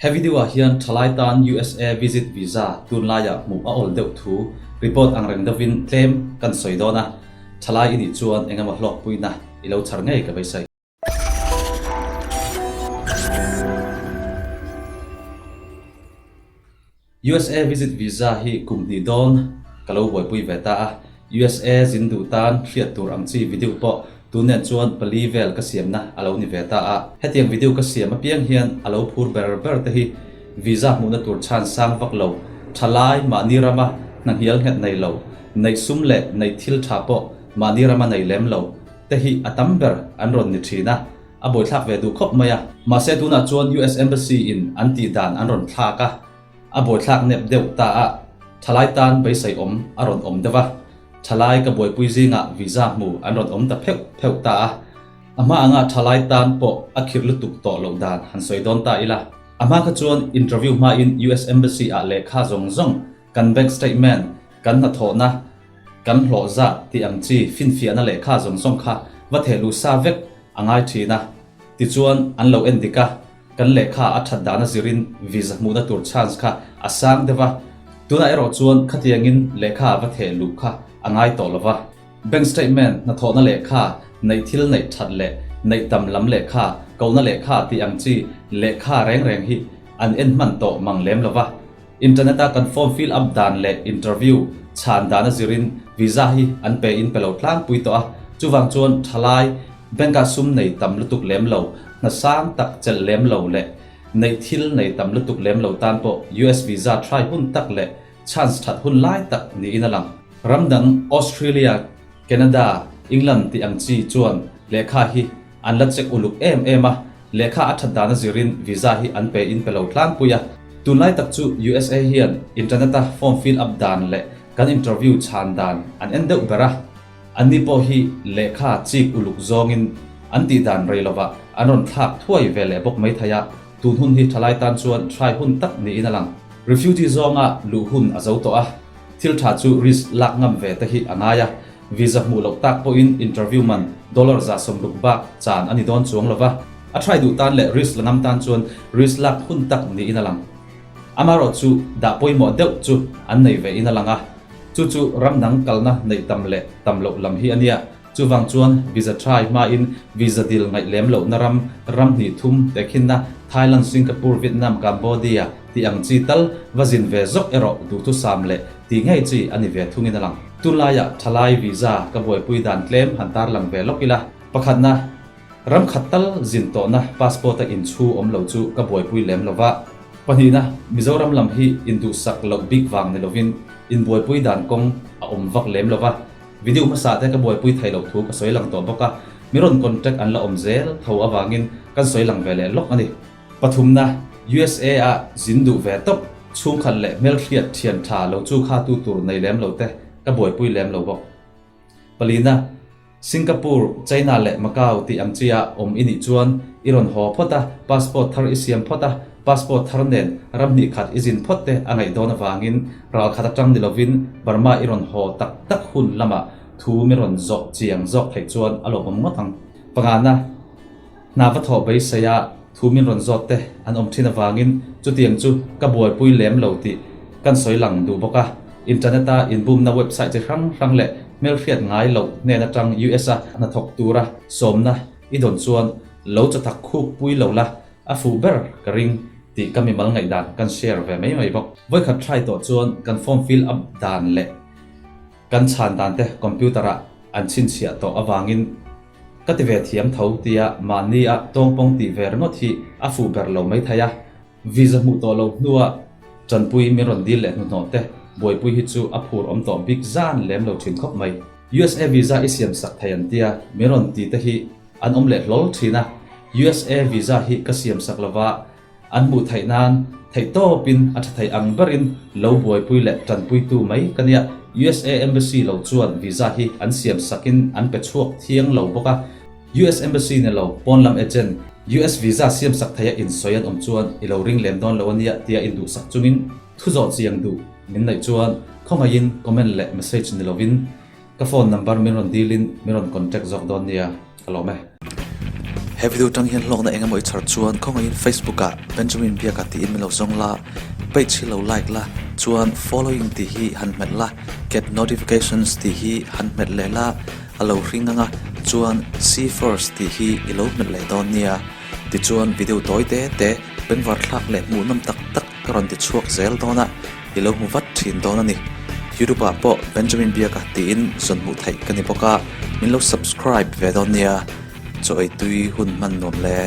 He video ah hian thalai tan USA visit visa tunlaiah hmuh a awl deuh thu report ang reng deuhin tlem kan sawi dawn a, thalai i nih chuan engemaw hlawkpuina i lo chhar ngei ka beisei. USA visit visa hi kum hnih dawn ka lo buaipui ve ta a, USA zin duh tan hriat tur ang chi video pawh tun nen chuan pali vel ka siamna a lo ni ve ta a. Hetiang video ka siam apiang hian a lo phur ber ber te hi visa hmuhna tur chhan sang vak lo, thalai mahni rama hna hnial nghet nei lo, neih sum leh neih thil tha pawh mahni rama nei lem lo te hi a tam ber an rawn ni thin a. A buaithlak ve duh khawp mai a. Mahse tunah chuan US Embassy in an tih dan an rawn thlak a, a buaithlak nep deuh ta a, thalai tan beisei awm a rawn awm deuh a, thalai ka buaipui zingah visa hmu an rawn awm ta pheuh pheuh ta a. A hma anga thalai tan pawh a khirh lutuk tawh loh dan han sawi dawn ta ila. A hma kha chuan interview hmain US Embassy ah lehkha zawng zawng kan bank statement, kan hnathawhna, Kan hlawh zat tih ang chi finfiahna lehkha zawng zawng kha va theh luh sa vek a ngai thin a. Tichuan an lo en dik a, kan lehkha a that dan a zirin visa hmuhna tur chance kha a sang deuh a. Tunah erawh chuan khatiangin lehkha va theh luh kha a ngai tawh lo va. Bank statement, hnathawhna lehkha, neih thil neih that leh neih tam lam lehkha, kohna lehkha tih ang chi lehkha reng reng hi an en hman tawh mang lem lo va. Internet a kan form fill up dan leh interview chhan dan a zirin visa hi an pe in pe lo tlangpui tawh a, chuvang chuan thalai bank ah sum nei tam lutuk lem lo, hna sang tak chelh lem lo leh neih thil nei tam lutuk lem lo tan pawh US visa try hun tak leh chance that hun lai tak niin a lang. Ram dang Australia, Canada, England tih ang chi chuan lehkha hi An la check uluk em em a, lehkha a that dan a zirin visa hi an pe in pe lo tlangpui a. Tunlai tak chu USA hian internet a form fill up dan leh kan interview chhan dan an en deuh ber a. Anni pawh hi lehkha chik uluk zawngin an tih dan rei lovah an rawn thlak thuai ve leh bawk mai thei a, tun hun hi thalai tan chuan try hun tak niin a lang. Refugee zawnga luh hun a zo tawh a, thil tha chu risk lak ngam ve te hi a ngai a. Visa hmuh loh tak pawhin interview man dollar 160 bak chan a ni dawn chuang lova, a try duh tan leh risk la ngam tan chuan risk lak hun tak niin a lang. Amaherawh chu dah pawimawh deuh chu an nei ve in a lang a, chu chu ram dang kalna neih tam leh tam loh lam hi a nia. Chuvang chuan visa try hmain visa dil ngaih lem lohna ram, ram hnih thum tehkhinna Thailand, Singapore, Vietnam, Cambodia tih ang chi tal va zin ve zawk erawh duhthusam leh tih ngei chi a ni ve thungin a lang. Tunlaiah thalai visa ka buaipui dan tlem han tarlang ve lawk ila. Pakhatna, ram khat tal zin tawhna passport-a inchhu awm lo chu ka buaipui lem lo va. Pahnihna, Mizoram lam hi induhsak loh bik vang ni lovin inbuaipui dan kawng a awm vak lem lo va. Video hmasa te ka buaipui thei loh thu ka sawi lang tawh bawk a, mi rawn contact an la awm zel tho avangin kan sawi lang ve leh lawk a ni. Pathumna, USA a zin duh ve tawp, chhungkhat leh hmelhriat thian tha lo chu kha tu tur nei lem lo te ka buaipui lem lo bawk. Palina, Singapore, China leh Macau tih ang chi a awm i nih chuan i rawn haw phawt a, passport thar i siam phawt a, passport thar nen ram hnih khat i zin phawt te a ngaih dawn avangin ral khat atang ni lovin Burma i rawn haw tak tak hun lamah thu mi rawn zawh chiang zawk theih chuan a lawmawm ngawt ang. Pangana. Hna va thawh beisei a thu min rawn zawt te an awm thin avangin chutiang chu ka buaipui lem lo tih kan sawi lang duh bawk a. Internet a inbumna website chi hrang hrang leh hmelhriat ngai loh hnen atang US a hnathawk tura sawmna i dawn chuan lo chathak khuk pui lo la a fuh ber ka ring tih ka mimal ngaihdan kan share ve mai mai bawk. Vawikhat try tawh chuan kan form fill up dan leh kan chhan dan te computer ah an chhinchhiah tawh avangin Ka ti ve thiam tho tia mahni a tawngpawng tih ve ringawt hi a fuh ber lo mai thei a. Visa hmuh tawh lo hnua tanpui min rawn dil leh hnuhnawh te buaipui hi chu a phur awm tawh bik zan lem lo thin khawp mai. USA visa i siam sak thei an tia min rawn ti te hi an awm leh hlawl thin a. USA visa hi ka siam sak lova An hmuh theih nan theihtawpin a tha thei ang berin lo buaipui leh tanpuitu mai ka nia. USA Embassy lo chuan visa hi an siam sakin an pe chhuak thiang lo bawk a. US Embassy ni lo pawn lam agent US visa siam sak theia insawi an awm chuan i lo ring lem dawn lo a nia tia induhsak chungin thu zawh chiang duh min neih chuan khawngaihin comment leh message ni lovin Ka phone number min rawn deal in min rawn contact zawk dawn nia, ka lawm e. He video tang hian hlawkna eng emaw i chhar chuan khawngaihin Facebook ah Benjamin Biaka tiin min lo zawng la, page hi lo like la, chuan following tih hi han hmet la, get notifications tih hi han hmet leh la, a lo hring ang a, chuan see first tih hi i lo hmet leh dawn nia. Tichuan video tawi te te bengvar thlak leh hmuhnawm tak tak ka rawn ti chhuak zel dawn a, i lo hmu vat thin dawn a ni. YouTube ah pawh Benjamin Biaka tiin zawn hmuh theih ka ni bawk a, min lo subscribe ve dawn nia. Chaw ei tui hun hman nuam le.